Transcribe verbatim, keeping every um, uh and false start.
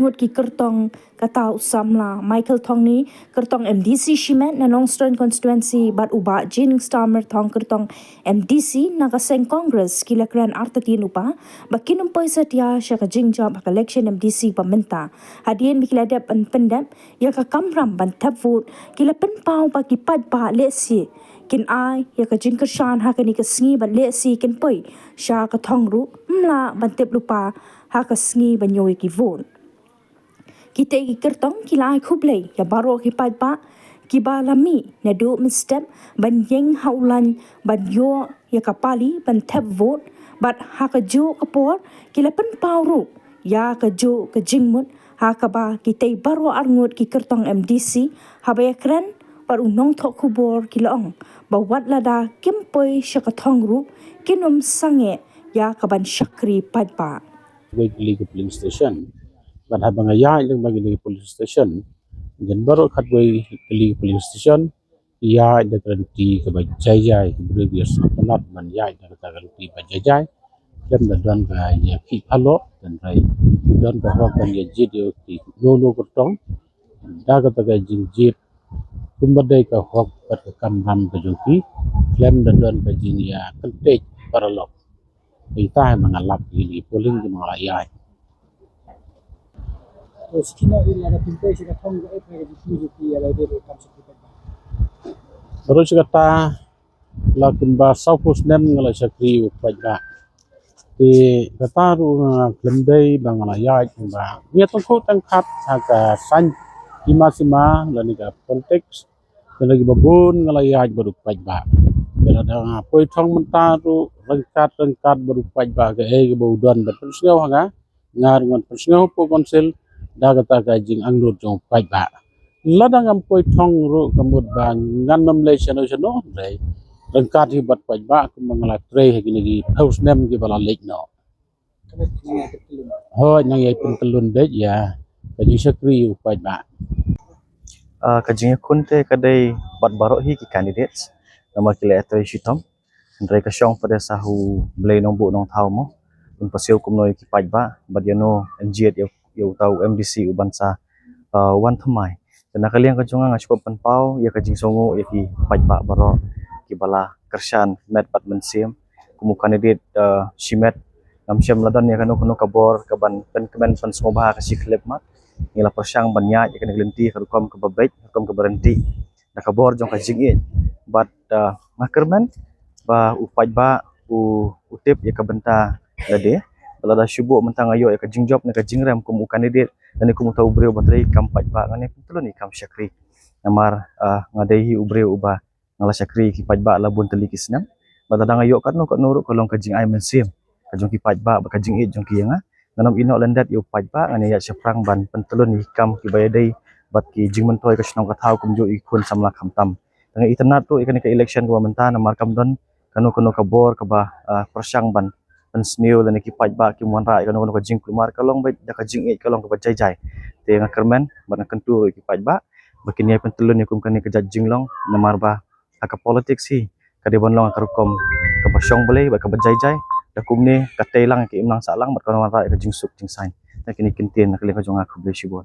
Ngut ki kyrtong kata u samla Michael Thongni, kyrtong M D C shimet na Nongstoiñ constituency, bad u Bah Jingstar Myrthong, kyrtong M D C na ka seng Congress, ki la kren artatien u pa ba kin ym poi satia sha ka jingjop ha ka election M D C ba mynta. Hadien ba ki la dep ban pyndep ïa ka kamram ban thep vote, ki la pynpaw ba ki paidbah lehse kin ai ïa ka jingkyrshan ha kane ka sngi, bad lehse kin poi sha ka thong ruh, ym lah ban tip lypa ha ka sngi ban ïoh ïa ki vote. Kitei ki kyrtong ki la ai khublei ïa baroh ki paidbah kiba la mih naduh mynstep ban ïeng ha u lain ban ïoh ïa ka pali ban thep vote, bad ha kajuh ka por ki la pynpaw ruh ïa kajuh ka jingmut, ha kaba kitei baroh arngut ki kyrtong M D C, haba ïakren bad u nongthoh khubor, ki la ong ba wat lada kim poi sha ka thong ruh, kin ym sangeh ïa ka ban shakri paidbah. Wei kali ka polling station. Bad haba nga ïaid lyngba kali ka polling station, jan baroh khatwei kali ka polling station, ïaid da ka lynti kaba jai jai, ka briew ïa sngap palat ban ïaid da kata ka lynti ba jai jai. Khlem da don ka ïa ki phalok, tangba don ka hok ban ïa jied ïa ki no no kyrtong da kata ka jingjied, kumba dei ka hok bad ka kamram ka jong ki, khlem da don ka jingïa kyntait paralok. Ita ha ma nga lap ïa ki polling ki ma nga la ïaid. To, siki na ila ka pynpoi sha ka thong ka ep ka jitu jitu ïa la dei kam sha ki paidbah. Baroh shi katta la kumba sawphew snem nga la shakri u paidbah. Te kata ruh nga khlem dei ba nga la ïaid, kumba nga ïa tangkhuh tangkhat ha ka saiñ sima sima lane ka politics, te lagi ba bun nga la ïaid bad u paidbah. Te lada nga poi thong mynta ruh ryngkat ryngkat bad u paidbah, kaei kaba u don ban pynsngew ha nga, nga ruh ngan pynsngew hapoh council da kata ka jingangnud jong u paidbah. Lada ngam poi thong ruh ka mut ba ngan ym leit shano shano, hynrei ryngkat hi bad paidbah kumba nga la trei ha kine ki phew snem kiba la leit noh. Hooid, nang ïai pyntyllun beit ïa ka jingshakri u paidbah. Ah, ka jingïakhun te ka dei bad baroh hi ki candidates, namar ki la ïatrei shitom. Hynrei ka shong pat de sa ha u Blei Nongbuh Nongthaw mo, un pynsngew kumno ïa ki paidbah bad ïano yn jied ïa, ïa uta u M D C u ban sa, ah, wan thymmai. Te na ka liang ka jong nga, nga shu pynpaw ïa ka jingsngewnguh ïa ki paidbah baroh kiba la kyrshan met bad mynsiem. Kum u candidate, eh, shimet, ngam shem la don ïa kano kano ka bor ka ban pynkmen pynsngewbha ka shi khyllipmat. Ngi la pyrshang ban ïaid ïa kane ka lynti ka rukom kaba beit, ka rukom kaba ryntih, da ka bor jong ka jingïeit. Bad, eh, nga kyrmen ba u paidbah u, u tip ïa ka bynta lade. Ba lada shu buh mynta nga ïoh ïa ka jingjop ne ka jingrem kum u candidate lane kum uta u briew ba trei kam paidbah, ngan ïa pyntyllun ïa kam shakri. Namar, ah, nga dei hi u briew uba nga la shakri ki paidbah la bun tylli ki snem. Bad lada nga ïoh katno katno ruh ka long ka jingai mynsiem ka jong ki paidbah bad ka jingïeit jong ki ïa nga. Ngan ym ïehnoh lyndet ïa u paidbah, ngan ïa ïaid shaphrang ban pyntyllun ïa ki kam kiba ïadei bad ki jingmyntoi ka shnong ka thaw kumjuh ïa ki khun samla khamtam. Te nga itynnad ruh ïa kane ka election kaba mynta namar kam don kano kano ka bor kaba, ah, pyrshang ban pynsniew lane ki paidbah kim wanrah ïa kano kano ka jingkulmar, ka long beit da ka jingïeit, ka long kaba jai jai. Te nga kyrmen bad nga kyntu ruh ïa ki paidbah ba kin ïai pyntyllun ïa kum kane ka jait jinglong, namar ba ha ka politics hi ka dei ban long ha ka rukom kaba shong Blei bad kaba jai jai. Da kumne ka tei lang ïa ka imlang sahlang bad kan wanrah ïa ka jingsuk jingsaiñ. Te kine ki kyntien na ka liang ka jong nga, khublei shibun.